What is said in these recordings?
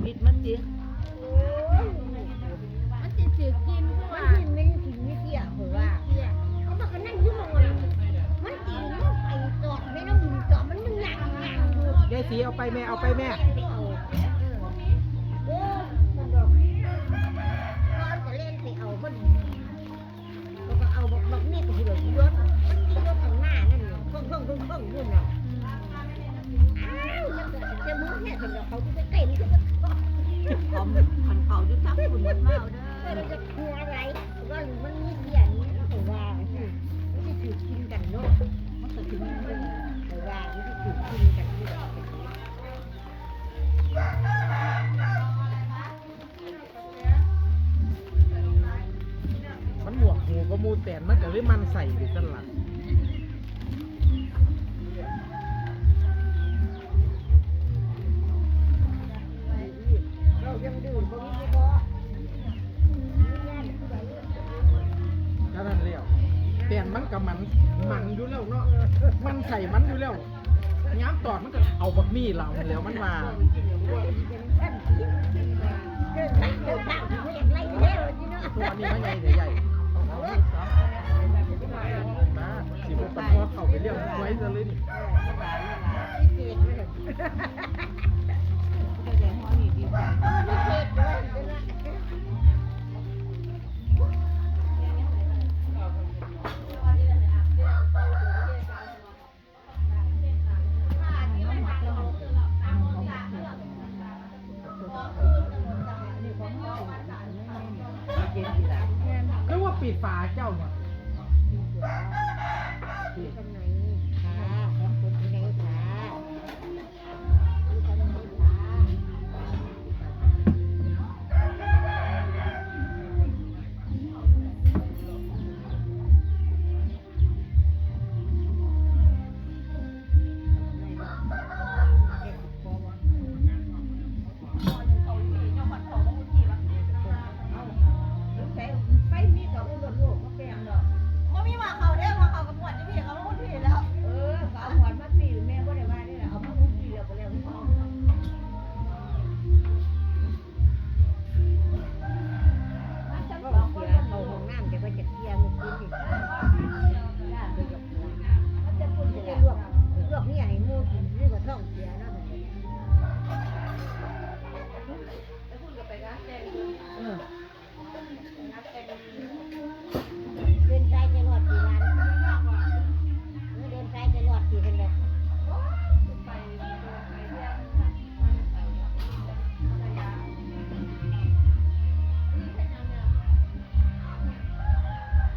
ປິດມັນຕິ ໂອ້ຍ ມັນຊິຖືກກິ່ນຄືວ່າ ມັນເປັນ ມັນກິນມີເຊື້ອ ຂ້ອຍວ່າ ເຊື້ອ ເອົາ ມັນກະນັ່ງຢູ່ໝ່ອງນັ້ນ ມັນຕີນມັນໄປຕອດແມ່ນ້ຳ ຕອດມັນຍັງຍ່າງໆຢູ່ ຍາຍສີ ເອົາໄປແມ່ ເອົາໄປແມ່ ເອີ ໂອ້ ມັນດອກ ມັນກະແລ່ນໄປເອົາ ມັນ ເຂົາກະເອົາບັກ ບັກມີດໄປທີ່ລົດ ມັນຂີ່ລົດຂ້າງໜ້ານັ້ນ ເຄິ່ງໆໆໆຢູ່ນະ ອ້າວ ມັນກະຈະມືແທ້ ສຳລັບເຂົາທີ່ໄປເຕັ້ນ ເຂົາ ຄັນເຂົາຢູ່ທາງພຸ້ນມັນມາເອົາເດີ ເອີ ມັນຈະຫົວຫຼາຍ ວ່າມັນມີເບຍນີ້ ເຂົາວ່າ ມັນຊິຖືກກິນກັນເນາະ ມັນກະຖືກກິນກັນ ເຂົາວ່າ ມັນຊິຖືກກິນກັນ ມັນໜວກຫູກວ່າໝູ່ແຕນ ມັນກະເລີຍໝັ່ນໃສ່ໄປຊັ້ນລະ ເຈົ້ານັ້ນແລ້ວ ແຕນມັນກະໝັ່ນ ໝັ່ນຢູ່ແລ້ວເນາະ ໝັ່ນໃສ່ມັນຢູ່ແລ້ວ. ຍາມຕອດມັນກະເອົາບັກໝີ່ລຳແລ້ວມັນວ່າ ໂຕນີ້ມັນໃຫຍ່ແທ້ໃຫຍ່ ມາ ຊິບໍ່ປະຄອງເຂົ້າໄປລ້ຽງຄວາຍຊະເລີຍນີ້. ຄືວ່າປິດຝາເຈົ້າຫຍັງ?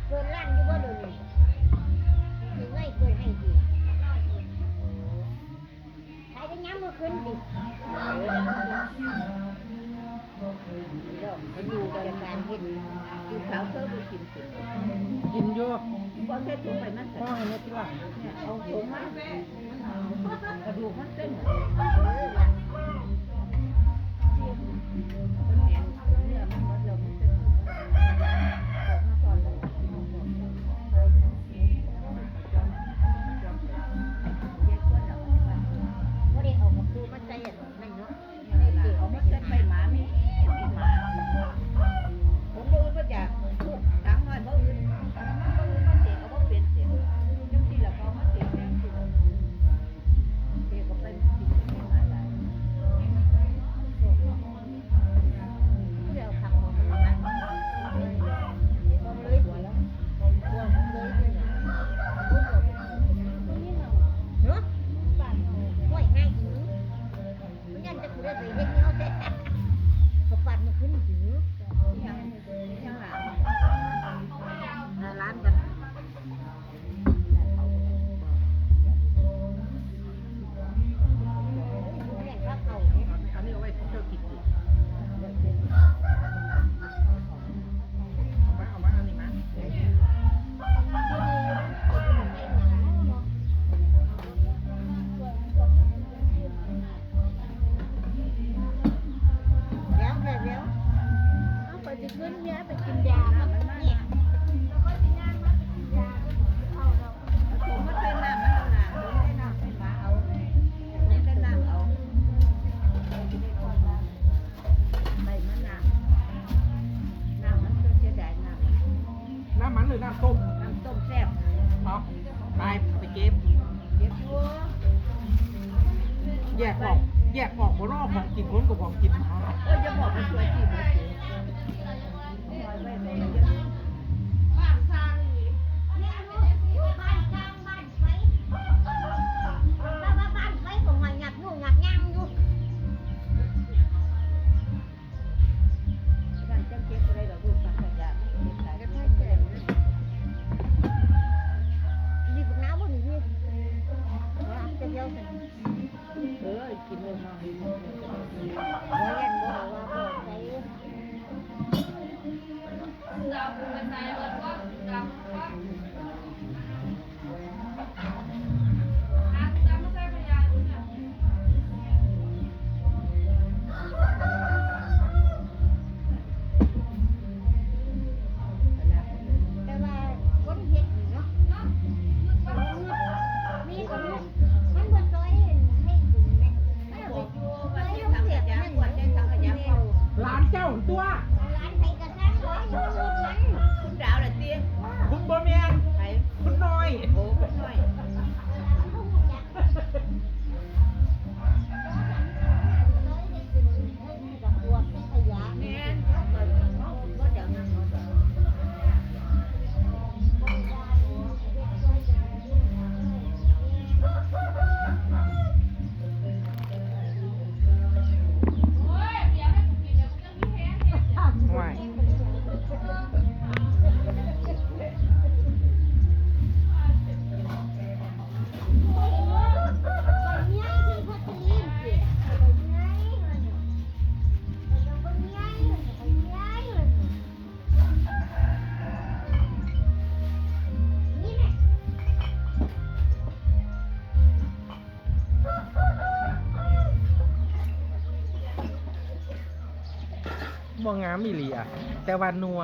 ເປີດຮ້ານຢູ່ບໍ່ດຽວນີ້? ຊິໄວ້ເປີດໃຫ້ຕິ? ໂອ້ ຂາຍແຕ່ຍາມມື້ຄືນຕິ? ເອີ ເຈົ້າໄປຢູ່ກັບການເຮັດ ຢູ່ເຂົາເຄີຍບໍ່ກິນ ກິນຢູ່ ບໍ່ໃສ່ຖົງໄປມັນ ເອົາໃຫ້ໝົດທີຫຼັງ ເອົາຖົງມາ ກະດູກມັນເຕັມ ເອີ ມັນແໜ້ນ ເນື້ອມັນໝົດແລ້ວ ມີແຕ່ດູກມັນ ອອກມາກ່ອນແລ້ວ ບໍ່ໄດ້ເອົາກັບປູມາໃສ່ອັນນັ້ນເນາະ ເອົາມາໃສ່ໄປໝາ ມີ ມີໝາ ຂອງບໍ່ອື່ນບໍ່ຢາກ ທຸກ ຕັງນ້ອຍບໍ່ອື່ນ ມັນບໍ່ອື່ນມາເຕະ ເອົາບໍ່ເປັນເຕະ ຈັ່ງຊີ້ລະ ເຂົາເອົາມາເຕະ ຈັ່ງຊີ້ລະ ເຕະເຂົ້າໄປ ມັນກິນ ມັນກິນຫຼາຍໆ ຜູ້ໃດເອົາຜັກຫອມມາ ຫອມເລີຍ ຫົວແລ້ວ ຫົວຫອມເລີຍ ເນາະ ໂອ້ຍ ຫາກິນ ມັນຍັງຈະ ຜູ້ໃດໄປເຮັດແນວແທ້ ເຂົາປັດມາຂຶ້ນ ອີຫຍັງ ອີຫຍັງລະ ໜ້າຮ້ານກັນ. ອັນນີ້ເອົາໄວ້ເຈົ້າກິນອີກ ເອົາມາ ເອົາມາ ອັນນີ້ມາ ດຽວ ດຽວ ເອົາ ຂ້ອຍຊິຂຶ້ນເຮືອໄປກິນຢາ ມັນ ມັນ ເອົາ ເອົາຖົງມາເຕີມນ້ຳມັນນັ້ນລະ ເຕີມແຕ່ນ້ຳໃສ່ໝາເອົາ ເຕີມແຕ່ນ້ຳເອົາ ເອົາຊິໄດ້ທອດນ້ຳ. ຕົ້ມ ນ້ຳຕົ້ມແຊບ ເອົາ ໄປ ໄປເກັບ ເກັບຢູ່ ແຍກອອກ ແຍກອອກບໍ່ເນາະ ຂອງກິນຄົນກັບຂອງກິນໝາ. ໂອ້ຍ ຢ່າບອກມັນຊ່ວຍຈີບເດີ ບ້ານຊ່າງນີ້ ແມ່ນຢູ່ ຢູ່ບ້ານຊ່າງ ບ້ານ ໄປ ແຕ່ວ່າບ້ານໄປກໍຫອຍຫຍັບຢູ່ຫຍັບຍ່າງຢູ່ ບ້ານຈັກເກັບບໍ່ໄດ້ດອກລູກ ຖັງຂະຫຍະ ເກັບຫຼາຍ ເກັບໃຫ້ແກ່ ນີ້ບັກນາວບໍ່ນີ້ ນີ້ ເອົາ ເອົາ ເອົາ ເອົາ ເອີ ກິນໂລດເນາະ ບໍ່ແມ່ນ ບໍ່ວ່າບໍ່ໃສ່ ແຕ່ວ່າຄົນເຮັດນີ້ເນາະ ເນາະ ມີຄົນເຮັດ ມັນບໍ່ຊ່ອຍໃຫ້ບຸນແມະ ມັນເອົາໄປ ຫຼານເຈົ້າຕົວະ ຫຼານໃຜກະຊ່າງ ບໍ່ຢູ່ລົດມັນ ຄຸນດາວລະຕິ ຄຸນບໍ່ແມ່ນ ໃຜ ຄຸນນ້ອຍ ໂອ້ ຄຸນນ້ອຍ ແມ່ນ ເຮົາກໍ ເຮົາກໍບໍ່ຢາກນຳເຂົາດອກ. ບໍ່ງາມອີ່ຫຼີອະ ແຕ່ວ່ານົວ.